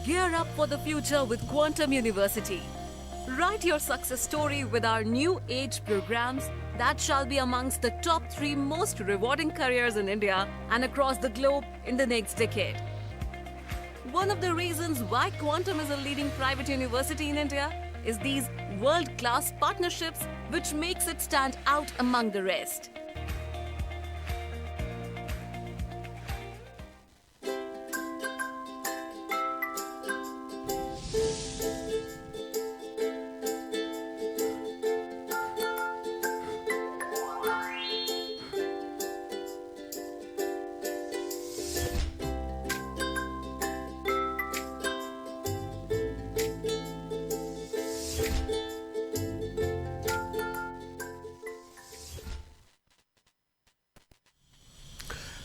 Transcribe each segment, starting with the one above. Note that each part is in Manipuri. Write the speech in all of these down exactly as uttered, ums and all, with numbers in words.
Gear up for the future with Quantum University. Write your success story with our new age programs that shall be amongst the top three most rewarding careers in India and across the globe in the next decade. One of the reasons why Quantum is a leading private university in India is these world class partnerships, which makes it stand out among the rest.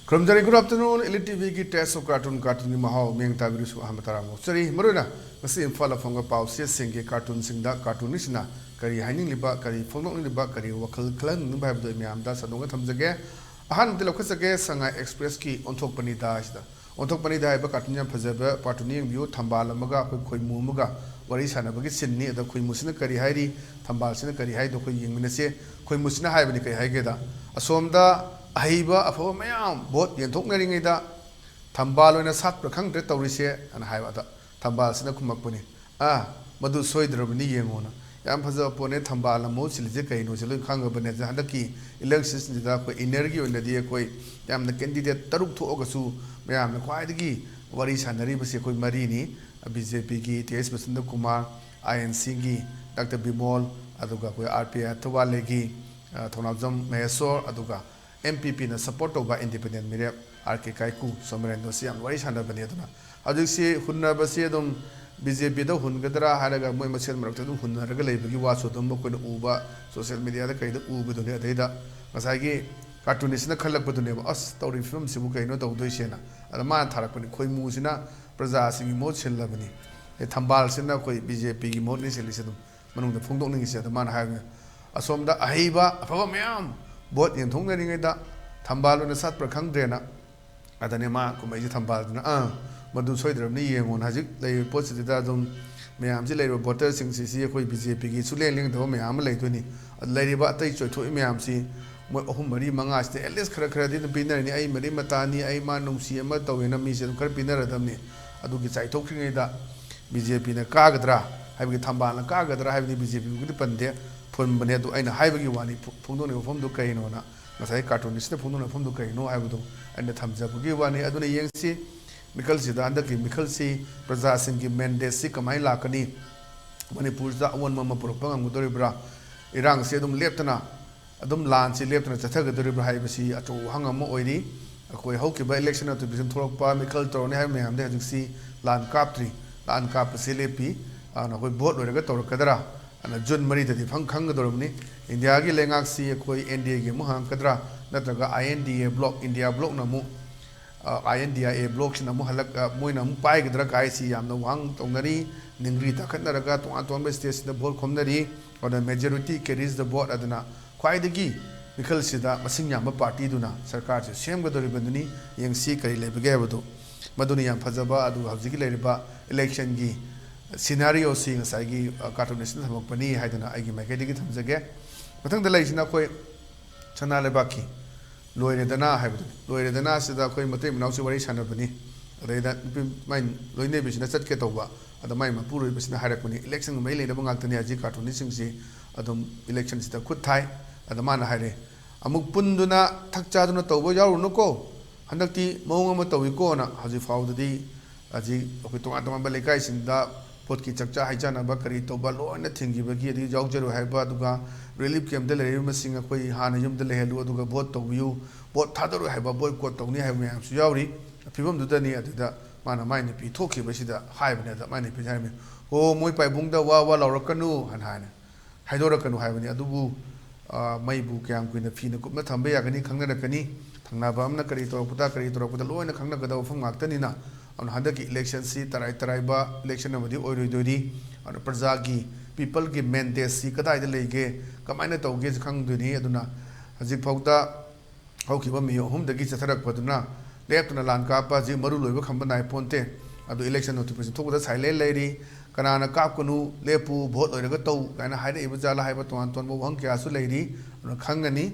ꯈꯨꯔꯨꯝꯖꯔꯤ꯫ Good afternoon, Elite T ꯚꯤꯒꯤ Taste of Cartoon, ꯀꯥꯔꯇꯨꯟꯒꯤ ꯃꯍꯥꯎ ꯃꯤꯠꯌꯦꯡ ꯇꯥꯕꯤꯔꯤꯕꯁꯨ ꯑꯍꯥꯟꯕ ꯇꯔꯥꯝꯅ ꯑꯣꯛꯆꯔꯤ꯫ ꯃꯔꯨꯑꯣꯏꯅ ꯉꯁꯤ ꯏꯝꯐꯥꯜꯗ ꯐꯣꯡꯕ ꯄꯥꯎꯆꯦꯁꯤꯡꯒꯤ ꯀꯥꯔꯇꯨꯟꯁꯤꯡꯗ ꯀꯥꯔꯇꯨꯟꯅꯤꯁꯤꯅ ꯀꯔꯤ ꯍꯥꯏꯅꯤꯡꯂꯤꯕ, ꯀꯔꯤ ꯐꯣꯡꯗꯣꯛꯅꯤꯡꯂꯤꯕ, ꯀꯔꯤ ꯋꯥꯈꯜ ꯈꯜꯍꯟꯅꯤꯡꯂꯤꯕ ꯍꯥꯏꯕꯗꯨ ꯑꯩ ꯃꯌꯥꯝꯗ ꯁꯟꯗꯣꯛꯅ ꯊꯝꯖꯒꯦ꯫ ꯑꯍꯥꯟꯕꯗ ꯂꯧꯈꯠꯆꯒꯦ ꯁꯉꯥꯏ ꯑꯦꯛꯁꯄ꯭ꯔꯦꯁꯀꯤ ꯑꯣꯟꯊꯣꯛꯄꯅꯤꯗ ꯍꯥꯏꯁꯤꯗ꯫ ꯑꯣꯟꯊꯣꯛꯄꯅꯤꯗ ꯍꯥꯏꯕ ꯀꯥꯔꯇꯨꯟ ꯌꯥꯝ ꯐꯖꯕ ꯀꯥꯔꯇꯨꯟ ꯌꯦꯡꯕꯤꯌꯨ꯫ ꯊꯝꯕꯥꯜ ꯑꯃꯒ ꯑꯩꯈꯣꯏ ꯈꯣꯏꯃꯨ ꯑꯃꯒ ꯋꯥꯔꯤ ꯁꯥꯟꯅꯕꯒꯤ ꯁꯤꯟꯅꯤ꯫ ꯑꯗ ꯈꯣꯏꯃꯨꯁꯤꯅ ꯀꯔꯤ ꯍꯥꯏꯔꯤ, ꯊꯝꯕꯥꯜꯁꯤꯅ ꯀꯔꯤ ꯍꯥꯏꯗꯣ ꯑꯩꯈꯣꯏ ꯌꯦꯡꯃꯤꯟꯅꯁꯦ꯫ ꯈꯣꯏꯃꯨꯁꯤꯅ ꯍꯥꯏꯕꯅꯤ ꯀꯔꯤ ꯍꯥꯏꯒꯦꯗ, ꯑꯁꯣꯝꯗ ꯑꯍꯩꯕ ꯑꯐꯕ ꯃꯌꯥꯝ ꯚꯣꯠ ꯌꯦꯟꯊꯣꯛꯅꯔꯤꯉꯩꯗ ꯊꯝꯕꯥꯜ ꯑꯣꯏꯅ ꯁꯥꯠꯄ꯭ꯔꯥ ꯈꯪꯗ꯭ꯔꯦ ꯇꯧꯔꯤꯁꯦ ꯑꯅ ꯍꯥꯏꯕ꯫ ꯑꯗ ꯊꯝꯕꯥꯜꯁꯤꯅ ꯈꯨꯝꯃꯛꯄꯅꯤ, "ꯑꯥ, ꯃꯗꯨ ꯁꯣꯏꯗ꯭ꯔꯕꯅꯤ, ꯌꯦꯡꯉꯣꯅ"꯫ ꯌꯥꯝ ꯐꯖꯕ ꯄꯣꯠꯅꯦ꯫ ꯊꯝꯕꯥꯜꯅ ꯃꯍꯨꯠ ꯁꯤꯜꯂꯤꯁꯦ ꯀꯩꯅꯣꯁꯦ ꯂꯣꯏ ꯈꯪꯉꯕꯅꯦ꯫ ꯑꯗ ꯍꯟꯗꯛꯀꯤ ꯏꯂꯦꯛꯁꯟꯁꯤꯗ ꯑꯩꯈꯣꯏ ꯏꯟꯅꯔꯒꯤ ꯑꯣꯏꯅꯗꯤ ꯑꯩꯈꯣꯏ ꯌꯥꯝꯅ ꯀꯦꯟꯗꯤꯗꯦꯠ ꯇꯔꯨꯛ ꯊꯣꯛꯑꯒꯁꯨ ꯃꯌꯥꯝꯅ ꯈ꯭ꯋꯥꯏꯗꯒꯤ ꯋꯥꯔꯤ ꯁꯥꯟꯅꯔꯤꯕꯁꯤ ꯑꯩꯈꯣꯏ ꯃꯔꯤꯅꯤ꯫ ꯕꯤ ꯖꯦ ꯄꯤꯒꯤ T H Basanta Kumar, I N ꯁꯤꯒꯤ ꯗꯥꯛꯇꯔ ꯕꯤꯃꯣꯜ, ꯑꯗꯨꯒ ꯑꯩꯈꯣꯏ ꯑꯥꯔ ꯄꯤ ꯑꯥꯏ ꯑꯊꯋꯥꯂꯦꯒꯤ, ꯑ, ꯊꯧꯅꯥꯎꯖꯝ ꯃꯍꯦꯁꯣꯔ, ꯑꯗꯨꯒ ꯑꯦꯝ ꯄꯤ ꯄꯤꯅ ꯁꯄꯣꯔꯠ ꯇꯧꯕ ꯏꯟꯗꯤꯄꯦꯟꯗꯦꯟ ꯃꯤꯔꯦꯞ ꯑꯥꯔ ꯀꯦ ꯀꯥꯏꯀꯨ, ꯁꯣꯃꯦꯔꯦꯟꯗ꯭ꯔꯣꯁꯤ ꯌꯥꯝ ꯋꯥꯔꯤ ꯁꯥꯟꯅꯕꯅꯤ꯫ ꯑꯗꯨꯅ ꯍꯧꯖꯤꯛꯁꯤ ꯍꯨꯟꯅꯕꯁꯤ ꯑꯗꯨꯝ ꯕꯤ ꯖꯦ ꯄꯤꯗ ꯍꯨꯟꯒꯗ꯭ꯔꯥ ꯍꯥꯏꯔꯒ ꯃꯣꯏ ꯃꯁꯦꯟ ꯃꯔꯛꯇ ꯑꯗꯨꯝ ꯍꯨꯟꯅꯔꯒ ꯂꯩꯕꯒꯤ ꯋꯥꯁꯨ ꯑꯗꯨꯝ ꯑꯩꯈꯣꯏꯅ ꯎꯕ, ꯁꯣꯁꯤꯌꯦꯜ ꯃꯦꯗꯤꯌꯥꯗ ꯀꯩꯗ ꯎꯕꯗꯨꯅꯤ꯫ ꯑꯗꯩꯗ ꯉꯁꯥꯏꯒꯤ ꯀꯥꯔꯇꯨꯅꯤꯁꯅ ꯈꯜꯂꯛꯄꯗꯨꯅꯦꯕ, "ꯑꯁ, ꯇꯧꯔꯤꯕ ꯐꯤꯕꯝꯁꯤꯕꯨ ꯀꯩꯅꯣ ꯇꯧꯗꯣꯏꯁꯦꯅ"꯫ ꯑꯗ ꯃꯥꯅ ꯊꯥꯔꯛꯄꯅꯤ, "ꯈꯣꯏꯃꯨꯁꯤꯅ ꯄ꯭ꯔꯖꯥꯁꯤꯡꯒꯤ ꯃꯍꯨꯠ ꯁꯤꯜꯂꯕꯅꯤ, ꯑꯦ, ꯊꯝꯕꯥꯜꯁꯤꯅ ꯑꯩꯈꯣꯏ ꯕꯤ ꯖꯦ ꯄꯤꯒꯤ ꯃꯍꯨꯠꯅꯤ ꯁꯤꯜꯂꯤꯁꯦ"꯫ ꯑꯗꯨꯝ ꯃꯅꯨꯡꯗ ꯐꯣꯡꯗꯣꯛꯅꯤꯡꯉꯤꯁꯦ꯫ ꯑꯗ ꯃꯥꯅ ꯍꯥꯏꯕꯅꯦ, "ꯑꯁꯣꯝꯗ ꯑꯍꯩꯕ ꯑꯐꯕ ꯃꯌꯥꯝ ꯚꯣꯠ ꯌꯦꯟꯊꯣꯛꯅꯔꯤꯉꯩꯗ ꯊꯝꯕꯥꯜ ꯑꯣꯏꯅ ꯁꯥꯠꯄ꯭ꯔꯥ ꯈꯪꯗ꯭ꯔꯦꯅ"꯫ ꯑꯗꯅꯦ ꯃꯥ ꯀꯨꯝꯍꯩꯁꯦ ꯊꯝꯕꯥꯜꯗꯨꯅ, "ꯑꯥ, ꯃꯗꯨ ꯁꯣꯏꯗ꯭ꯔꯕꯅꯤ ꯌꯦꯡꯉꯣꯅ꯫ ꯍꯧꯖꯤꯛ ꯂꯩꯔꯤꯕ ꯄꯣꯠꯁꯤꯗ ꯑꯗꯨꯝ ꯃꯌꯥꯝꯁꯤ, ꯂꯩꯔꯤꯕ ꯚꯣꯇꯔꯁꯤꯡꯁꯤ, ꯁꯤ ꯑꯩꯈꯣꯏ ꯕꯤ ꯖꯦ ꯄꯤꯒꯤ ꯁꯨꯛꯂꯦꯡ ꯂꯦꯡꯗꯕ ꯃꯌꯥꯝ ꯑꯃ ꯂꯩꯗꯣꯏꯅꯤ꯫ ꯂꯩꯔꯤꯕ ꯑꯇꯩ ꯆꯣꯏꯊꯣꯛꯏ ꯃꯌꯥꯝꯁꯤ ꯃꯣꯏ ꯑꯍꯨꯝ, ꯃꯔꯤ, ꯃꯉꯥꯁꯤꯗ at least ꯈꯔ ꯈꯔꯗꯤ ꯑꯗꯨꯝ ꯄꯤꯅꯔꯅꯤ꯫ ꯑꯩ ꯃꯔꯤ ꯃꯇꯥꯅꯤ, ꯑꯩ ꯃꯥ ꯅꯨꯡꯁꯤ ꯑꯃ ꯇꯧꯋꯦꯅ ꯃꯤꯁꯦ ꯑꯗꯨꯝ ꯈꯔ ꯄꯤꯅꯔꯗꯕꯅꯤ꯫ ꯑꯗꯨꯒꯤ ꯆꯥꯏꯊꯣꯛꯈ꯭ꯔꯤꯉꯩꯗ ꯕꯤ ꯖꯦ ꯄꯤꯅ ꯀꯥꯒꯗ꯭ꯔꯥ ꯍꯥꯏꯕꯒꯤ, ꯊꯝꯕꯥꯜꯅ ꯀꯥꯒꯗ꯭ꯔꯥ ꯍꯥꯏꯕꯗꯤ ꯕꯤ ꯖꯦ ꯄꯤꯕꯨꯗꯤ ꯄꯟꯗꯦ, ꯐꯨꯟꯕꯅꯦ꯫ ꯑꯗꯨ ꯑꯩꯅ ꯍꯥꯏꯕꯒꯤ ꯋꯥꯅꯤ, ꯐꯣꯡꯗꯣꯛꯅꯤꯡꯕ ꯋꯥꯐꯝꯗꯨ ꯀꯔꯤꯅꯣꯅ꯫ ꯉꯁꯥꯏ ꯀꯥꯔꯇꯨꯅꯤꯁꯅ ꯐꯣꯡꯗꯣꯛꯅꯕ ꯃꯐꯝꯗꯨ ꯀꯔꯤꯅꯣ ꯍꯥꯏꯕꯗꯨ ꯑꯩꯅ ꯊꯝꯖꯕꯒꯤ ꯋꯥꯅꯤ꯫ ꯑꯗꯨꯅ ꯌꯦꯡꯁꯤ, ꯃꯤꯈꯜꯁꯤꯗ, ꯍꯟꯗꯛꯀꯤ ꯃꯤꯈꯜꯁꯤ ꯄ꯭ꯔꯖꯥꯁꯤꯡꯒꯤ ꯃꯦꯟꯗꯦꯠꯁꯤ ꯀꯃꯥꯏꯅ ꯂꯥꯛꯀꯅꯤ? ꯃꯅꯤꯄꯨꯔꯁꯤꯗ ꯑꯑꯣꯟꯕ ꯑꯃ ꯄꯨꯔꯛꯄ ꯉꯝꯒꯗꯧꯔꯤꯕ꯭ꯔꯥ? ꯏꯔꯥꯡꯁꯤ ꯑꯗꯨꯝ ꯂꯦꯞꯇꯅ, ꯑꯗꯨꯝ ꯂꯥꯟꯁꯤ ꯂꯦꯞꯇꯅ ꯆꯠꯊꯒꯗꯧꯔꯤꯕ꯭ꯔꯥ ꯍꯥꯏꯕꯁꯤ ꯑꯆꯧꯕ ꯋꯥꯍꯪ ꯑꯃ ꯑꯣꯏꯔꯤ꯫ ꯑꯩꯈꯣꯏ ꯍꯧꯈꯤꯕ ꯏꯂꯦꯛꯁꯟ ꯅꯣꯇꯤꯐꯤꯀꯦꯁꯟ ꯊꯣꯛꯂꯛꯄ, ꯃꯤꯈꯜ ꯇꯧꯔꯅꯤ ꯍꯥꯏꯕ ꯃꯌꯥꯝꯗꯤ ꯍꯧꯖꯤꯛꯁꯤ ꯂꯥꯟ ꯀꯥꯞꯇ꯭ꯔꯤ꯫ ꯂꯥꯟ ꯀꯥꯞꯄꯁꯤ ꯂꯦꯞꯄꯤ꯫ ꯑꯗꯨꯅ ꯑꯩꯈꯣꯏ ꯚꯣꯠ ꯂꯣꯏꯔꯒ ꯇꯧꯔꯛꯀꯗ꯭ꯔꯥ? ꯑꯗꯨꯅ ꯖꯨꯟ ꯃꯔꯤꯗꯗꯤ ꯐꯪ ꯈꯪꯒꯗꯧꯔꯕꯅꯤ꯫ ꯏꯟꯗꯤꯌꯥꯒꯤ ꯂꯩꯉꯥꯛꯁꯤ ꯑꯩꯈꯣꯏ ꯑꯦꯟ ꯗꯤ ꯑꯦꯒꯤ ꯑꯃꯨꯛ ꯍꯪꯉꯛꯀꯗ꯭ꯔꯥ, ꯅꯠꯇ꯭ꯔꯒ ꯑꯥꯏ ꯑꯦꯟ ꯗꯤ ꯑꯦ ꯕ꯭ꯂꯣꯛ, ꯏꯟꯗꯤꯌꯥ ꯕ꯭ꯂꯣꯛꯅ ꯑꯃꯨꯛ, ꯑꯥꯏ ꯑꯦꯟ ꯗꯤ ꯑꯥꯏ ꯑꯦ ꯕ꯭ꯂꯣꯛꯁꯤꯅ ꯑꯃꯨꯛ ꯍꯜꯂꯛ-, ꯑ, ꯃꯣꯏꯅ ꯑꯃꯨꯛ ꯄꯥꯏꯒꯗ꯭ꯔꯥ ꯀꯥꯏꯁꯤ ꯌꯥꯝꯅ ꯋꯥꯍꯪ ꯇꯧꯅꯔꯤ꯫ ꯅꯤꯡꯒ꯭ꯔꯤ ꯇꯥꯈꯠꯅꯔꯒ ꯇꯣꯉꯥꯟ ꯇꯣꯉꯥꯟꯕ ꯁ꯭ꯇꯦꯠꯁꯤꯗ ꯚꯣꯠ ꯈꯣꯝꯅꯔꯤ꯫ ꯑꯗꯨꯅ majority carries the vote꯫ ꯑꯗꯨꯅ ꯈ꯭ꯋꯥꯏꯗꯒꯤ ꯃꯤꯈꯜꯁꯤꯗ ꯃꯁꯤꯡ ꯌꯥꯝꯕ ꯄꯥꯔꯇꯤꯗꯨꯅ ꯁꯔꯀꯥꯔꯁꯦ ꯁꯦꯝꯒꯗꯧꯔꯤꯕꯅꯤ꯫ ꯌꯦꯡꯁꯤ ꯀꯔꯤ ꯂꯩꯕꯒꯦ ꯍꯥꯏꯕꯗꯨ꯫ ꯃꯗꯨꯅ ꯌꯥꯝ ꯐꯖꯕ꯫ ꯑꯗꯨꯒ ꯍꯧꯖꯤꯛꯀꯤ ꯂꯩꯔꯤꯕ ꯏꯂꯦꯛꯁꯟꯒꯤ ꯁꯤꯅꯥꯔꯤꯑꯣꯁꯤ ꯉꯁꯥꯏꯒꯤ, ꯑ, ꯀꯥꯔꯇꯨꯅꯤꯁꯅ ꯊꯝꯃꯛꯄꯅꯤ ꯍꯥꯏꯗꯅ ꯑꯩꯒꯤ ꯃꯥꯏꯀꯩꯗꯒꯤ ꯊꯝꯖꯒꯦ꯫ ꯃꯊꯪꯗ ꯂꯩꯔꯤꯁꯤꯅ ꯑꯩꯈꯣꯏ ꯁꯅꯥ ꯂꯩꯕꯥꯛꯀꯤ ꯂꯣꯏꯔꯦꯗꯅ ꯍꯥꯏꯕꯗꯨꯅꯤ꯫ ꯂꯣꯏꯔꯦꯗꯅ ꯁꯤꯗ ꯑꯩꯈꯣꯏ ꯃꯇꯩ ꯃꯅꯥꯎꯁꯤ ꯋꯥꯔꯤ ꯁꯥꯟꯅꯕꯅꯤ꯫ ꯑꯗꯩꯗ ꯅꯨꯄꯤ ꯃꯥꯏ ꯂꯣꯏꯅꯕꯤꯁꯤꯅ ꯆꯠꯀꯦ ꯇꯧꯕ꯫ ꯑꯗ ꯃꯥꯏ ꯃꯄꯨꯔꯣꯏꯕꯁꯤꯅ ꯍꯥꯏꯔꯛꯄꯅꯤ, "ꯏꯂꯦꯛꯁꯟꯒ ꯃꯔꯤ ꯂꯩꯅꯕ ꯉꯥꯛꯇꯅꯤ ꯍꯧꯖꯤꯛ ꯀꯥꯔꯇꯨꯅꯤꯁꯁꯤꯡꯁꯤ ꯑꯗꯨꯝ ꯏꯂꯦꯛꯁꯟꯁꯤꯗ ꯈꯨꯠ ꯊꯥꯏ"꯫ ꯑꯗ ꯃꯥꯅ ꯍꯥꯏꯔꯦ, "ꯑꯃꯨꯛ ꯄꯨꯟꯗꯨꯅ ꯊꯛ ꯆꯥꯗꯨꯅ ꯇꯧꯕ ꯌꯥꯎꯔꯨꯅꯨꯀꯣ, ꯍꯟꯗꯛꯇꯤ ꯃꯑꯣꯡ ꯑꯃ ꯇꯧꯏꯀꯣꯅ"꯫ ꯍꯧꯖꯤꯛ ꯐꯥꯎꯕꯗꯗꯤ ꯍꯧꯖꯤꯛ ꯑꯩꯈꯣꯏ ꯇꯣꯉꯥꯟ ꯇꯣꯉꯥꯟꯕ ꯂꯩꯀꯥꯏꯁꯤꯡꯗ ꯚꯣꯠꯀꯤ ꯆꯥꯛꯆꯥ ꯍꯩꯖꯥꯟꯅꯕ ꯀꯔꯤ ꯇꯧꯕ ꯂꯣꯏꯅ ꯊꯤꯡꯈꯤꯕꯒꯤ, ꯑꯗꯒꯤ ꯌꯥꯎꯖꯔꯣꯏ ꯍꯥꯏꯕ, ꯑꯗꯨꯒ ꯔꯤꯂꯤꯐ ꯀꯦꯝꯞꯇ ꯂꯩꯔꯤꯕ ꯃꯁꯤꯡ ꯑꯩꯈꯣꯏ ꯍꯥꯟꯅ ꯌꯨꯝꯗ ꯂꯩꯍꯜꯂꯨ, ꯑꯗꯨꯒ ꯚꯣꯠ ꯇꯧꯕꯤꯌꯨ, ꯚꯣꯠ ꯊꯥꯗꯔꯣꯏ ꯍꯥꯏꯕ, ꯕꯣꯏꯀꯣꯠ ꯇꯧꯅꯤ ꯍꯥꯏꯕ ꯃꯌꯥꯝꯁꯨ ꯌꯥꯎꯔꯤ꯫ ꯐꯤꯕꯝꯗꯨꯗꯅꯤ ꯑꯗꯨꯗ ꯃꯥꯅ ꯃꯥꯏ ꯅꯨꯄꯤ ꯊꯣꯛꯈꯤꯕꯁꯤꯗ ꯍꯥꯏꯕꯅꯦ꯫ ꯑꯗ ꯃꯥꯏ ꯅꯨꯄꯤꯅ ꯍꯥꯏꯔꯝꯃꯤ, "ꯍꯣ, ꯃꯣꯏ ꯄꯥꯏꯕꯨꯡꯗ ꯋꯥ ꯋꯥ ꯂꯥꯎꯔꯛꯀꯅꯨ" ꯍꯥꯏꯅ ꯍꯥꯏꯅ ꯍꯥꯏꯗꯣꯔꯛꯀꯅꯨ ꯍꯥꯏꯕꯅꯤ꯫ ꯑꯗꯨꯕꯨ, ꯑ, ꯃꯩꯕꯨ ꯀꯌꯥꯝ ꯀꯨꯏꯅ ꯐꯤꯅ ꯀꯨꯞꯅ ꯊꯝꯕ ꯌꯥꯒꯅꯤ? ꯈꯪꯅꯔꯛꯀꯅꯤ꯫ ꯊꯪꯅꯕ ꯑꯃꯅ ꯀꯔꯤ ꯇꯧꯔꯛꯄꯗ, ꯀꯔꯤ ꯇꯧꯔꯛꯄꯗ ꯂꯣꯏꯅ ꯈꯪꯅꯒꯗꯕ ꯃꯐꯝ ꯉꯥꯛꯇꯅꯤꯅ꯫ ꯑꯗꯨꯅ ꯍꯟꯗꯛꯀꯤ ꯏꯂꯦꯛꯁꯟꯁꯤ ꯇꯔꯥꯏ ꯇꯔꯥꯏꯕ ꯏꯂꯦꯛꯁꯟ ꯑꯃꯗꯤ ꯑꯣꯏꯔꯣꯏꯗꯣꯏꯔꯤ꯫ ꯑꯗꯨꯅ ꯄ꯭ꯔꯖꯥꯒꯤ, ꯄꯤꯄꯜꯒꯤ ꯃꯦꯟꯗꯦꯠꯁꯤ ꯀꯗꯥꯏꯗ ꯂꯩꯒꯦ, ꯀꯃꯥꯏꯅ ꯇꯧꯒꯦꯁꯤ ꯈꯪꯗꯣꯏꯅꯤ꯫ ꯑꯗꯨꯅ ꯍꯧꯖꯤꯛꯐꯥꯎꯗ ꯍꯧꯈꯤꯕ ꯃꯤꯑꯣꯏ ꯑꯍꯨꯝꯗꯒꯤ ꯆꯠꯊꯔꯛꯄꯗꯨꯅ ꯂꯦꯞꯇꯅ ꯂꯥꯟ ꯀꯥꯞꯄ ꯍꯧꯖꯤꯛ ꯃꯔꯨ ꯂꯣꯏꯕ ꯈꯝꯕ ꯅꯥꯏ ꯄꯣꯟꯇꯦ꯫ ꯑꯗꯨ election notification ꯊꯣꯛꯄꯗ silent ꯂꯩꯔꯤ꯫ ꯀꯅꯥꯅ ꯀꯥꯞꯀꯅꯨ, ꯂꯦꯞꯄꯨ, vote ꯂꯣꯏꯔꯒ ꯇꯧ ꯀꯥꯏꯅ ꯍꯥꯏꯔꯛꯏꯕ ꯖꯥꯠꯂꯥ ꯍꯥꯏꯕ ꯇꯣꯉꯥꯟ ꯇꯣꯉꯥꯟꯕ ꯋꯥꯍꯪ ꯀꯌꯥꯁꯨ ꯂꯩꯔꯤ꯫ ꯑꯗꯨꯅ ꯈꯪꯒꯅꯤ꯫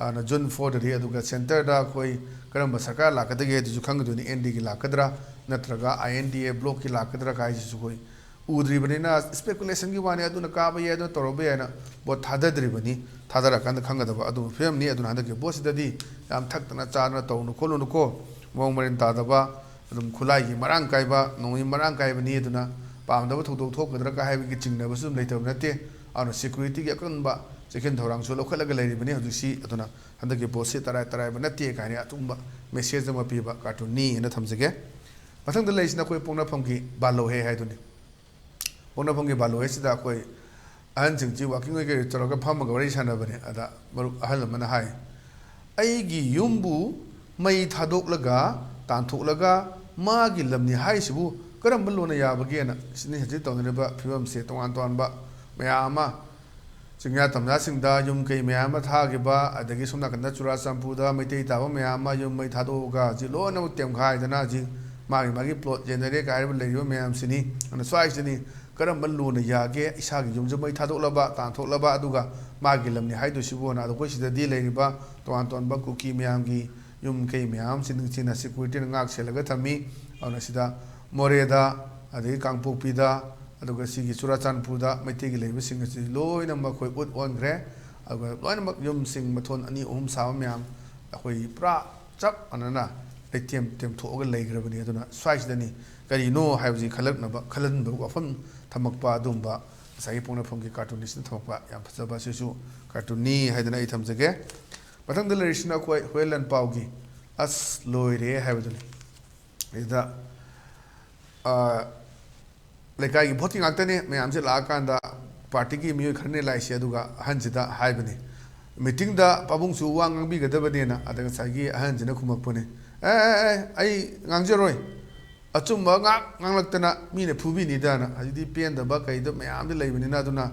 ꯑꯗꯨꯅ June fourꯗꯗꯤ ꯑꯗꯨꯒ centreꯗ ꯑꯩꯈꯣꯏ ꯀꯔꯝꯕ ꯁꯔꯀꯥꯔ ꯂꯥꯛꯀꯗꯒꯦ ꯑꯗꯨꯁꯨ ꯈꯪꯒꯗꯣꯏꯅꯤ꯫ ꯑꯦꯟ ꯗꯤꯒꯤ ꯂꯥꯛꯀꯗ꯭ꯔꯥ, ꯅꯠꯇ꯭ꯔꯒ ꯑꯥꯏ ꯑꯦꯟ ꯗꯤ ꯑꯦ blockꯀꯤ ꯂꯥꯛꯀꯗ꯭ꯔꯥ ꯍꯥꯏꯁꯤꯁꯨ ꯑꯩꯈꯣꯏ ꯎꯗ꯭ꯔꯤꯕꯅꯤꯅ speculationꯒꯤ ꯋꯥꯅꯤ꯫ ꯑꯗꯨꯅ ꯀꯥꯕ ꯌꯥꯏ, ꯑꯗꯨꯅ ꯇꯧꯔꯕ ꯌꯥꯏꯅ vote ꯊꯥꯗꯗ꯭ꯔꯤꯕꯅꯤ꯫ ꯊꯥꯗꯔꯀꯥꯟꯗ ꯈꯪꯒꯗꯕ ꯑꯗꯨꯒꯨꯝꯕ ꯐꯤꯕꯝꯅꯤ꯫ ꯑꯗꯨꯅ ꯍꯟꯗꯛꯀꯤ voteꯁꯤꯗꯗꯤ ꯌꯥꯝ ꯊꯛꯇꯅ ꯆꯥꯗꯅ ꯇꯧꯅꯨ ꯈꯣꯠꯂꯨꯅꯨꯀꯣ꯫ ꯃꯑꯣꯡ ꯃꯔꯤꯟ ꯇꯥꯗꯕ, ꯑꯗꯨꯝ ꯈꯨꯠꯂꯥꯏꯒꯤ ꯃꯔꯥꯡ ꯀꯥꯏꯕ, ꯅꯣꯡꯃꯩ ꯃꯔꯥꯡ ꯀꯥꯏꯕꯅꯤ꯫ ꯑꯗꯨꯅ ꯄꯥꯝꯗꯕ ꯊꯧꯗꯣꯛ ꯊꯣꯛꯀꯗ꯭ꯔꯥ ꯀꯥꯏ ꯍꯥꯏꯕꯒꯤ ꯆꯤꯡꯅꯕꯁꯨ ꯑꯗꯨꯝ ꯂꯩꯇꯕ ꯅꯠꯇꯦ꯫ ꯑꯗꯨꯅ securityꯒꯤ ꯑꯀꯟꯕ ꯆꯦꯛꯁꯤꯟ ꯊꯧꯔꯥꯡꯁꯨ ꯂꯧꯈꯠꯂꯒ ꯂꯩꯔꯤꯕꯅꯤ ꯍꯧꯖꯤꯛꯁꯤ꯫ ꯑꯗꯨꯅ ꯍꯟꯗꯛꯀꯤ voteꯁꯤ ꯇꯔꯥꯏ ꯇꯔꯥꯏꯕ ꯅꯠꯇꯦ ꯀꯥꯏꯅ ꯑꯆꯨꯝꯕ message ꯑꯃ ꯄꯤꯕ cartoonꯅꯤ ꯍꯥꯏꯅ ꯊꯝꯖꯒꯦ꯫ ꯃꯊꯪꯗ ꯂꯩꯔꯤꯁꯤꯅ ꯑꯩꯈꯣꯏ ꯄꯣꯛꯅꯐꯝꯒꯤ ꯕꯥꯂꯣꯍꯦ ꯍꯥꯏꯗꯨꯅꯤ꯫ ꯄꯣꯛꯅꯐꯝꯒꯤ ꯕꯥꯂꯣꯍꯦꯁꯤꯗ ꯑꯩꯈꯣꯏ ꯑꯍꯟꯁꯤꯡꯁꯤ walking ꯑꯣꯏ ꯀꯩ ꯇꯧꯔꯒ ꯐꯝꯃꯒ ꯋꯥꯔꯤ ꯁꯥꯟꯅꯕꯅꯦ꯫ ꯑꯗ ꯃꯔꯨꯞ ꯑꯍꯜ ꯑꯃꯅ ꯍꯥꯏ, "ꯑꯩꯒꯤ ꯌꯨꯝꯕꯨ ꯃꯩ ꯊꯥꯗꯣꯛꯂꯒ ꯇꯥꯟꯊꯣꯛꯂꯒ ꯃꯥꯒꯤ ꯂꯝꯅꯤ ꯍꯥꯏꯁꯤꯕꯨ ꯀꯔꯝꯕ ꯂꯣꯟꯅ ꯌꯥꯕꯒꯦꯅ?" ꯁꯤꯅꯤ ꯍꯧꯖꯤꯛ ꯇꯧꯅꯔꯤꯕ ꯐꯤꯕꯝꯁꯦ꯫ ꯇꯣꯉꯥꯟ ꯇꯣꯉꯥꯟꯕ ꯃꯌꯥꯝ ꯑꯃ ꯆꯤꯡꯌꯥ ꯇꯝꯌꯥꯁꯤꯡꯗ ꯌꯨꯝ ꯀꯩ ꯃꯌꯥꯝ ꯑꯃ ꯊꯥꯈꯤꯕ, ꯑꯗꯒꯤ ꯁꯣꯝ ꯅꯥꯀꯟꯗ ꯆꯨꯔꯥꯆꯥꯟꯄꯨꯔꯗ ꯃꯩꯇꯩ ꯇꯥꯕ ꯃꯌꯥꯝ ꯑꯃ ꯌꯨꯝ ꯃꯩ ꯊꯥꯗꯣꯛꯑꯒ ꯍꯧꯖꯤꯛ ꯂꯣꯏꯅꯃꯛ ꯇꯦꯝꯈꯥꯏꯗꯅ ꯍꯧꯖꯤꯛ ꯃꯥꯒꯤ ꯃꯥꯒꯤ plot ꯌꯦꯟꯅꯔꯦ ꯀꯥꯏꯔꯤꯕ ꯂꯩꯔꯤꯕ ꯃꯌꯥꯝꯁꯤꯅꯤ꯫ ꯑꯗꯨꯅ ꯁ꯭ꯋꯥꯏꯁꯤꯗꯅꯤ ꯀꯔꯝꯕ ꯂꯣꯟꯅ ꯌꯥꯒꯦ? ꯏꯁꯥꯒꯤ ꯌꯨꯝꯁꯨ ꯃꯩ ꯊꯥꯗꯣꯛꯂꯕ, ꯇꯥꯟꯊꯣꯛꯂꯕ, ꯑꯗꯨꯒ ꯃꯥꯒꯤ ꯂꯝꯅꯤ ꯍꯥꯏꯗꯣꯏꯁꯤꯕꯨꯅ꯫ ꯑꯗꯣ ꯑꯩꯈꯣꯏ ꯁꯤꯗꯗꯤ ꯂꯩꯔꯤꯕ ꯇꯣꯉꯥꯟ ꯇꯣꯉꯥꯟꯕ ꯀꯨꯀꯤ ꯃꯌꯥꯝꯒꯤ ꯌꯨꯝ ꯀꯩ ꯃꯌꯥꯝ ꯑꯃꯁꯤ ꯅꯤꯡꯊꯤꯅ securityꯅ ꯉꯥꯛ ꯁꯦꯜꯂꯒ ꯊꯝꯃꯤ꯫ ꯑꯗꯨꯅ ꯁꯤꯗ ꯃꯣꯔꯦꯗ, ꯑꯗꯒꯤ ꯀꯥꯡꯄꯣꯛꯄꯤꯗ, ꯑꯗꯨꯒ ꯁꯤꯒꯤ ꯆꯨꯔꯥꯆꯥꯟꯄꯨꯔꯗ ꯃꯩꯇꯩꯒꯤ ꯂꯩꯕꯁꯤꯡ ꯑꯁꯤ ꯂꯣꯏꯅꯃꯛ ꯑꯩꯈꯣꯏ ꯎꯠ ꯑꯣꯟꯈ꯭ꯔꯦ꯫ ꯑꯗꯨꯒ ꯂꯣꯏꯅꯃꯛ ꯌꯨꯝꯁꯤꯡ ꯃꯊꯣꯟ ꯑꯅꯤ ꯑꯍꯨꯝ ꯁꯥꯕ ꯃꯌꯥꯝ ꯑꯩꯈꯣꯏ ꯄꯨꯔꯥ ꯆꯞ ꯃꯥꯟꯅꯅ ꯂꯩꯇꯦꯝ ꯇꯦꯝꯊꯣꯛꯑꯒ ꯂꯩꯈ꯭ꯔꯕꯅꯤ꯫ ꯑꯗꯨꯅ ꯁ꯭ꯋꯥꯏꯁꯤꯗꯅꯤ ꯀꯔꯤꯅꯣ ꯍꯥꯏꯕꯁꯤ ꯈꯜꯂꯛꯅꯕ, ꯈꯜꯍꯟꯕ ꯋꯥꯐꯝ ꯊꯝꯃꯛꯄ ꯑꯗꯨꯒꯨꯝꯕ ꯉꯁꯥꯏꯒꯤ ꯄꯣꯛꯅꯐꯝꯒꯤ cartoonꯅꯤꯁꯤꯅ ꯊꯝꯃꯛꯄ ꯌꯥꯝ ꯐꯖꯕ ꯑꯁꯤꯁꯨ cartoonꯅꯤ ꯍꯥꯏꯗꯅ ꯑꯩ ꯊꯝꯖꯒꯦ꯫ ꯃꯊꯪꯗ ꯂꯩꯔꯤꯁꯤꯅ ꯑꯩꯈꯣꯏ ꯍꯨꯌꯦꯟ ꯂꯥꯟꯄꯥꯎꯒꯤ "ꯑꯁ ꯂꯣꯏꯔꯦ" ꯍꯥꯏꯕꯗꯨꯅꯤ꯫ ꯁꯤꯗ, ꯑ, ꯂꯩꯀꯥꯏꯒꯤ voteꯀꯤ ꯉꯥꯛꯇꯅꯦ꯫ ꯃꯌꯥꯝꯁꯦ ꯂꯥꯛꯑꯀꯥꯟꯗ partyꯒꯤ ꯃꯤꯑꯣꯏ ꯈꯔꯅꯦ ꯂꯥꯛꯏꯁꯦ, ꯑꯗꯨꯒ ꯑꯍꯟꯁꯤꯗ ꯍꯥꯏꯕꯅꯤ, meetingꯗ ꯄꯥꯕꯨꯡꯁꯨ ꯋꯥ ꯉꯥꯡꯕꯤꯒꯗꯕꯅꯦꯅ꯫ ꯑꯗ ꯉꯁꯥꯏꯒꯤ ꯑꯍꯟꯁꯤꯅ ꯈꯨꯝꯃꯛꯄꯅꯦ, "ꯑꯦ, ꯑꯦ, ꯑꯦ, ꯑꯩ ꯉꯥꯡꯖꯔꯣꯏ, ꯑꯆꯨꯝꯕ ꯉꯥꯛ ꯉꯥꯡꯂꯛꯇꯅ ꯃꯤꯅ ꯐꯨꯕꯤꯅꯤꯗꯅ꯫ ꯍꯧꯖꯤꯛꯇꯤ ꯄꯦꯟꯗꯕ ꯀꯩꯗ ꯃꯌꯥꯝꯗꯤ ꯂꯩꯕꯅꯤꯅ, ꯑꯗꯨꯅ